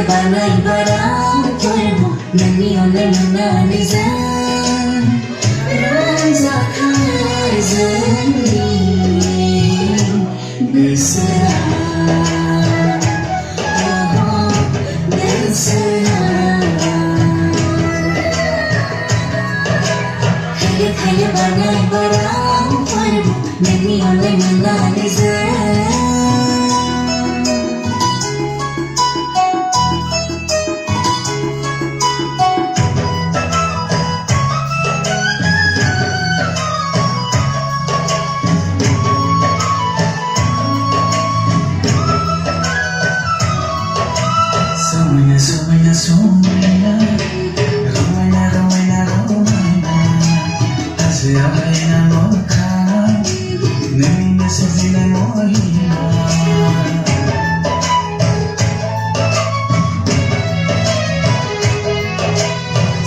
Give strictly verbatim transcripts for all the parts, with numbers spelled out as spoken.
Banai barang purbu nani ole mana nisan. Ranjak hai jani bisra. Oh, bisra. Khaya khaya banai barang purbu nani ole mana nisan. Sumaina, sumaina, sumaina. Rumaina, rumaina, rumaina. Ase aina mo kha. Nini ne se zina mo hima.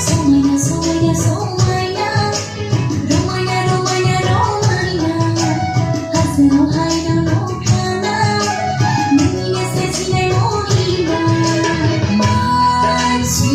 Sumaina, sumaina, sumaina. Rumaina, rumaina, rumaina. Ase mo haina mo khana. Nini ne se zina mo hima. Mansi.